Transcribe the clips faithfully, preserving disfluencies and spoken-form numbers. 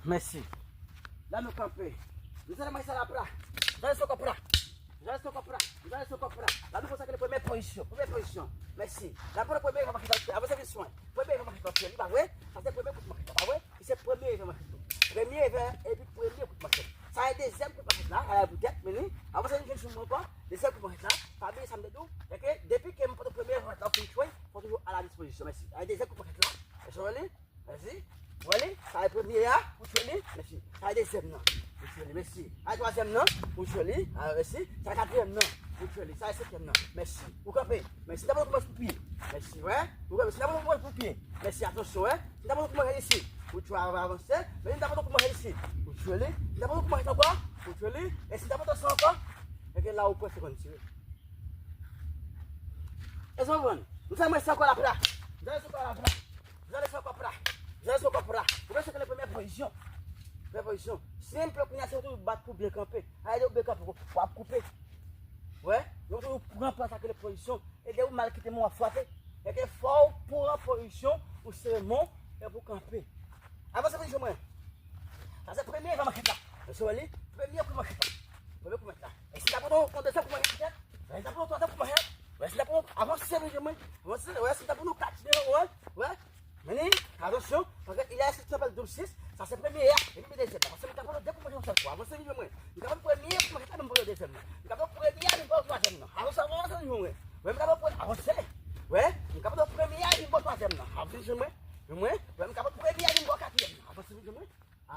Mèsi. La nou kanpe. Nou sa nan machè sa la pra. Nou sa nan sou kòp pra. Nou sa nan sou kòp pra. Nou sa nan sou kòp pra. La nou konsa ke premye pozisyon. Premye pozisyon. Mèsi. La pou premye evan manke sa. Avanse vin swen. Premye evan manke sa. Li pa vre. Sa se premye kout manke sa. Pa vre. Li se premye evan manke sa. Premye evan epi premye kout manke. Sa e dezyèm kout manke la. Ala pou tèt, men li. Avanse vin sou mwen ankò. Dezyèm kout manke la. Pa bliye sa m te di w. Depi ke m pote premye evan manke la, ou fin tchwe. Fò toujou a la dispozisyon. Mèsi. Sa e dezyèm kout manke la. Mèsi. Mèsi. Ou wè li? Sa e premye a, ou tchwe li. Mèsi. Sa e dezyèm nan. Ou tchwe li. Mèsi. Sa e twazyèm nan. Ou tchwe li. A, mèsi. Sa e katriyèm nan. Ou tchwe li. Sa e senkyèm nan. Mèsi. Ou kanpe. Mèsi. N ta pran kòmans pou pye. Mèsi. Wè. Ou kanpe. Si n ta pran kòmans pou pye. Mèsi. Atansyon, wè. Si n ta pran kòmans isi. Ou tchwe, avanse. Men si n ta pran kòmans isi. Ou tchwe li. Si n ta pran kòmans ankò. Ou tchwe li. E si n ta pran sa ankò. E ke la ou pran segonn tire. Èske w konprann? Nou sa mwen sa ankò la pra. Nou sa mwen sa ankò la pra. Zale sou kòp la. Zale sou kòp la. Ou wè se ke le premye pozisyon. Premye pozisyon. Si m plè kounye a, se ou toujou bat pou byen kanpe. Ayi, ou byen kanpe, w ap koupe. Wè, ou toujou pran plas sa ke le pozisyon. E lè ou mal kite men w ap frape. E ke fò ou pran pozisyon, ou sere men w, epi w kanpe. Avanse vin jwenn mwen. Sa se premye evan manchèt la. Ou wè li? Premye kou manchèt la. Premye kou manchèt la. E si ta pran yon dezyèm kou manchèt, petèt? E si ta pran yon twazyèm kou manchèt? Wè, si ta pran, avanse vin jwenn mwen. Avanse, wè, si ta pran yon kat, wè, wè. Men, atansyon, paske il y a ce qu'on appelle double six, sa se premye a, epi dezyèm la. Paske m ta pran de kou manchèt yon sèl fwa. Avanse vin jwenn mwen. M ta pran premye kou manchèt la, men m pran dezyèm la. M ta pran premye a, men m pran twazyèm la. Avanse, avanse vin jwenn mwen. Wè, m ta pran premye, avanse. Wè, m ta pran premye a, men m pran twazyèm la. Avanse vin jwenn mwen. Jwenn mwen. Wè, m ta pran premye a, men m pran katriyèm la. Avanse vin jwenn mwen.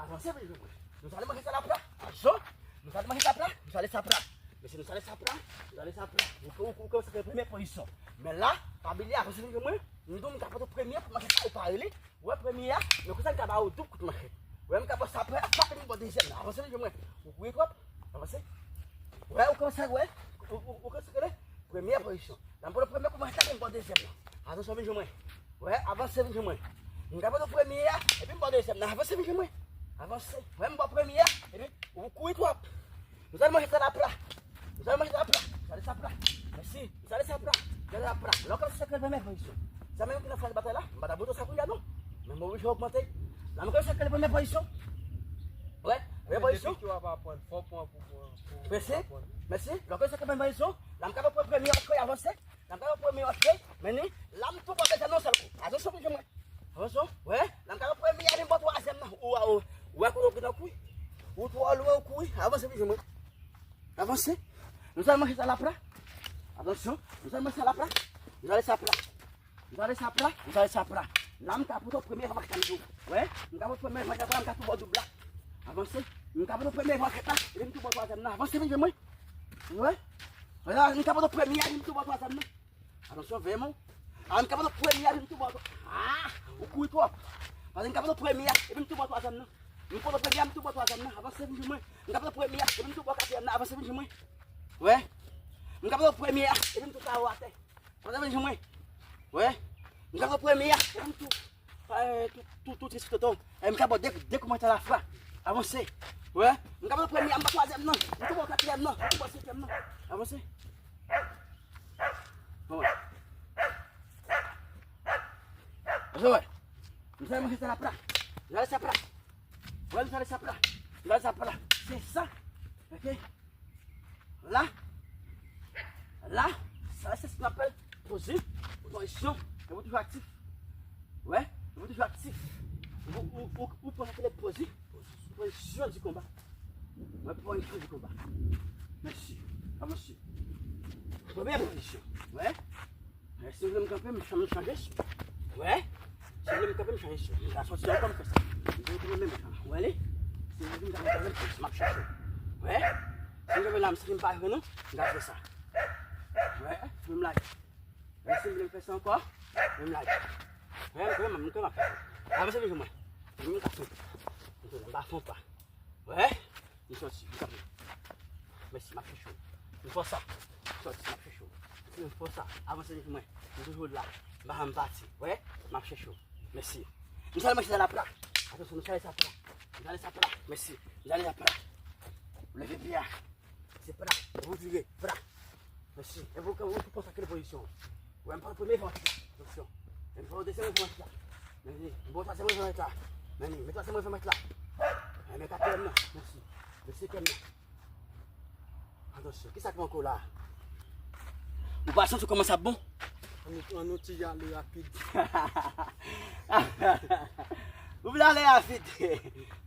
Avanse vin jwenn mwen. Nou sa ale manje sa la pra. Atannsyon. Nou sa ale manje sa pra. Nou sa ale sa pra. Mesye, nou sa ale sa pra. Nou sa ale sa pra. Ou, ou, ou, ou, se premye pozisyon. Men la, pa bliye, avanse vin jwenn mwen. M di w m ka pote premye kout manchèt la, ou pare li. Ou wè premye a, men konsa m ka ba ou doub kout manchèt. Ou wè m ka pran sa pra, sa vin ba w dezyèm la. Avanse vin jwenn mwen. Ou kouri twòp. Avanse. Ou wè, ou kòmanse wè. Ou, ou, ou kòmanse rele. Premye pozisyon. La m pran premye kout manchèt la, men m ba w dezyèm la. Atansyon vin jwenn mwen. Wè, avanse vin jwenn mwen. M ka pote premye a, epi m ba w dezyèm nan. Avanse vin jwenn mwen. Avanse. Wè, m ba w premye a, epi ou kouri twòp. Nou sa ale manje sa la pra. Nou sa ale manje sa la pra. Nou sa ale sa pra. Mèsi. Nou sa ale sa pra. Nou sa ale sa pra. Lè w kòmanse sèke premye pozisyon. Sa menm ki nan faz batay la, m pa ta boute sa kounye a non. Men m oblije ogmante. La m kòmanse sèke premye pozisyon. Wè, premye pozisyon. Depi ke w ap aprann, fò w pran pou, pou, pou, pou aprann. Mèsi. Mèsi. Lè w kòmanse sèke premye pozisyon, la m ka pran premye a, avanse. Nan kado premye antre, men ni, la m tou pran dezyèm nan yon sèl kou. Atansyon pou jwenn mwen. Atansyon, wè, nan kado premye a, vin ba w twazyèm nan. Ou, ou, ou wè kote w gen nan kouri. Ou twò lwen, ou kouri. Avanse pou jwenn mwen. Avanse. Nou sa ale manje sa la pra. Atansyon, nou sa ale manje sa la pra. Nou sa ale sa pra. Nou sa ale sa pra. Nou sa ale sa pra. La m ka pote premye evan manchèt la. Wè, m ka pote premye evan manchèt la, m ka tou ba w doub la. Avanse. M ka pote premye evan manchèt la, epi m tou ba w twazyèm nan. Avanse vin jwenn mwen. Wè. Wè la, m ka pote premye a, epi m tou ba w twazyèm nan. Atansyon, veye men w. A, m ka pote premye a, epi m tou ba w twa-, a, ou kouri twòp. Paske m ka pote premye a, epi m tou ba w twazyèm nan. M pote premye a, m tou ba w twazyèm nan. Avanse vin jwenn mwen. M ka pote premye a, epi m tou ba w katriyèm nan. Avanse vin jwenn mwen. Wè. M ka pote premye a, epi m tou kare w atè. Avanse vin jwenn mwen. Wè. M ka pote premye a, epi m tou, e, tou, tou, tou, tou, tou, tou. E, m ka ba w de, de kout manchèt la fra. Avanse. Wè. M ka pote premye a, m ba w twazyèm nan. M tou ba w katriyèm nan. M tou ba w senkyèm nan. Avanse. Bon. Wè. Nou sa ale manje sa la pra. Nou sa ale sa pra. Wè, nou sa ale sa pra. Nou sa ale sa pra. Se sa. Ok. La. La. Sa, se sa n apèl poze. Pozisyon. E ou toujou aktif. Wè. E ou toujou aktif. Ou, ou, ou, ou pran sa ki rele poze. Pozisyon di konba. Mwen pran yon di konba. Mèsi. Avanse. Premye pozisyon. Wè. Wè, si w vle m kanpe, m chan-, m chanje. Wè. Si w vle m kanpe, m chanje. M ka sòti ankò, m fè sa. M vle kanpe menm jan. M ap chèche w. Wè? Si m jwenn la, m santi m pa jwenn ou, m ka fè sa. Wè? Men m lage. Wè, si m vle m fè sa ankò, men m lage. Wè, m kwè m, m kwè m ap fè sa. Avanse vin jwenn mwen. M ka fè. M pa fè yon pa. Wè? M sòti, m kanpe. Mèsi, m ap chèche w. M fò sa. M sòti, m ap chèche w. M fò sa. Avanse vin jwenn mwen. M toujou la. M pa janm pati. Wè? M ap chèche w. Mèsi. M sale machèt la pla. Atansyon, m sale sa pla. M sale sa pla. Mèsi. M sale sa pla. Leve pye a. Se pla. Ou vire. Pla. Mèsi. E pou, ou pou konsakre pozisyon. Wè, m pran premye fè machèt la. Atansyon. E m pran dezyèm fè machèt la. Mèsi. M pran twazyèm fè machèt la. Mèsi. M twazyèm fè machèt la. E men katriyèm nan. Mèsi. Mèsi kèm nan. Atansyon, kisa k manke w la? Ou pa santi w kòmanse ap bon? Ann nou, ann nou ti ale rapid. Ou vle ale rapid?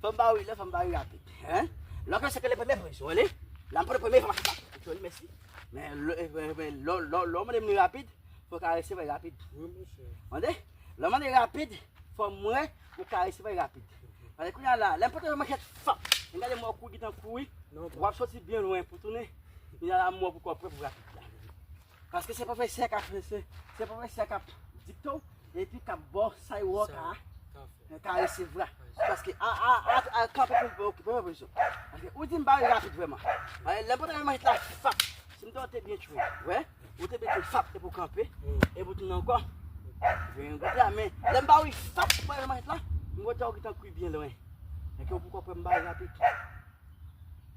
Fò m ba ou, lè fò m ba ou rapid. Hein? Lè w kòmanse ak le premye pozisyon, ale. La m pran le premye, fò m achte sa. Joli, mèsi. Men lè, men, men, lè, lè, lè w mande m li rapid, fò w ka resevwa rapid. Wi, monchè. Tande? Lè w mande rapid, fò m wè ou ka resevwa rapid. Paske kounye a la, lè m pote manchèt, fap, m gade m wè w kouri, gentan kouri, w ap soti byen lwen pou tounen. Kounye a la, m wè w poko prè pou rapid la. Paske se pwofesè k ap, se, se pwofesè k ap dikte w, epi k ap ba w sa w ka, ka resevwa. Paske a, a, a, a, kanpe pou, pou, pou, pou, pou, paske ou di m ba w rapid vrèman. Paske lè m pote manchèt la, fap, si m te wè w te byen tchwe, wè. Ou te mete fap epi w kanpe, epi w tounen ankò. Ven goute a, men lè m ba ou fap, ou pa wè manchèt la, m wè w gentan kouri byen lwen. Enke ou poko prè m ba ou rapid.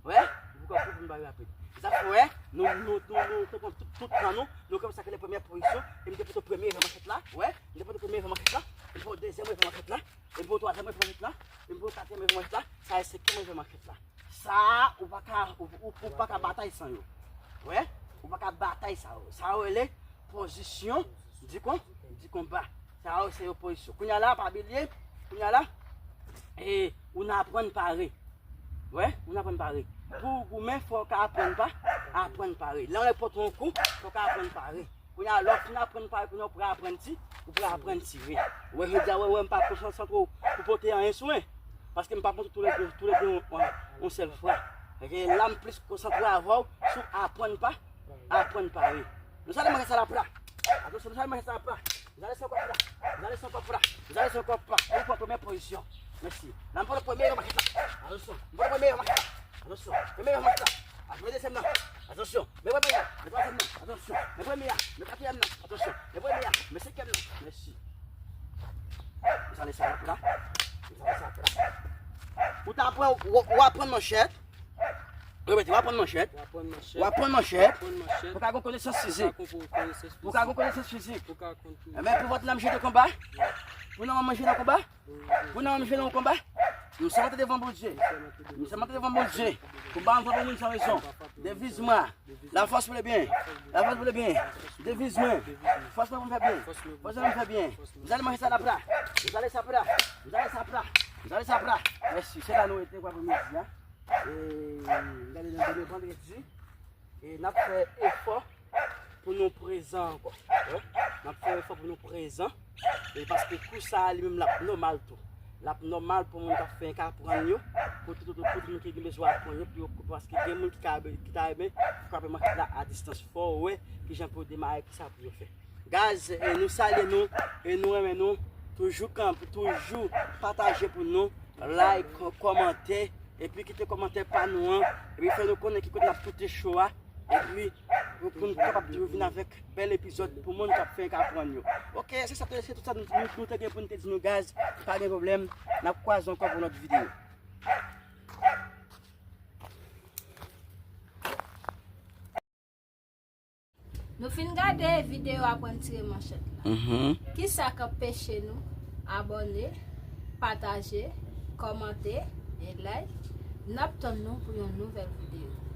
Wè, ou poko prè m ba ou rapid. Se sa k fè, wè, nou, nou, nou, nou, te pran tout, tout tan nou, nou kòmanse ak le premye pozisyon, e m te pote premye evan manchèt la, wè, m te pote premye evan manchèt la, e m pote dezyèm evan manchèt la, e m pote twazyèm evan manchèt la, e m pote katriyèm evan manchèt la, sa e senkyèm evan manchèt la. Sa a, ou pa ka, ou, ou, ou pa ka batay san yo. Wè? Ou pa ka batay sa yo. Sa yo rele pozisyon di kon, di konba. Sa yo se yo pozisyon. Kounye a la, pa bliye, kounye a la, e, ou nan aprann pare. Wè? Ou nan aprann pare. Pou w goumen, fò w ka aprann pa, aprann pare. Lè w pote yon kou, fò w ka aprann pare. Kounye a, lè w fin aprann pale, kounye a, ou pral aprann ti, ou pral aprann tire. Ou wè, jodi a, wè, wè, m pa konsantre w pou pote anyen sou mwen. Paske m pa pote toulède, toulède yon, yon, yon sèl fwa. Paske la, m plis konsantre avè w sou aprann pa, aprann pale. Nou sale manchèt sa la pla. Atansyon, nou sale manchèt sa la pla. Nou sale san kòb la. Nou sale san kòb la. Nou sale san kòb la. Ou pran premye pozisyon. Mèsi. La, m pran premye manchèt la. Atansyon. M pran premye manchèt la. Atansyon. Premye manchèt la. Atake dezyèm nan. Atansyon. Men premye a. Men twazyèm nan. Atansyon. Men premye a. Men katriyèm nan. Atansyon. Men premye a. Men senkyèm nan. Mèsi. Ou sale sa la pla. Ou sale sa la pla. Ou ta pran, ou, ou aprann manchèt. Repete, w ap pran manchèt. W ap pran manchèt. W ap pran manchèt. W ap pran manchèt. Pou ka gon konesans fizik. Pou ka gon konesans fizik. Pou ka gon konesans fizik. Pou ka konn tou. Enben, pou vant nan m jete konba. Pou nan m jete nan konba. Pou nan m jete nan konba. M sèmante devan Bondye. M sèmante devan Bondye. Pou m pa antre pou moun san rezon. Deviz mwen. La force pour le bien. La force pour le bien. Deviz mwen. Fòs mwen pou m fè byen. Fòs mwen pou m fè byen. M sale manchèt sa la pla. M sale sa pla. M sale sa pla. M sale sa pla. Mèsi. Se la nou rete pou aprèmidi a. E, gade nan demen vandredi. E n ap fè efò pou nou prezan ankò. Wi. N ap fè efò pou nou prezan. E paske kou sa a li menm l ap nòmal tou. L ap nòmal pou moun k ap fè, k aprann yo. Pou tout, tout, tout moun ki gen bezwen aprann yo. Pou yo, paske gen moun ki ka, ki ta renmen frape manchèt la a distans. Fò w wè kijan pou yo demare, kisa pou yo fè. Guys, e nou salye nou, e nou renmen nou. Toujou kanpe, toujou pataje pou nou, like, kòmante, epi kite kòmantè pa nou an, epi fè nou konnen ki kote n ap pote show a, epi pou, pou nou kapab toujou vin avèk bèl epizòd pou moun k ap fè, k aprann yo. Ok, se sa, se tout sa nou, nou, nou te gen pou nou te di nou, guys. Pa gen pwoblèm, n ap kwaze ankò pou lòt videyo. Nou fin gade videyo aprann tire manchèt la. Mhm. Kisa k anpeche nou abòne, pataje, kòmante e like? N ap tann nou pou yon nouvèl videyo.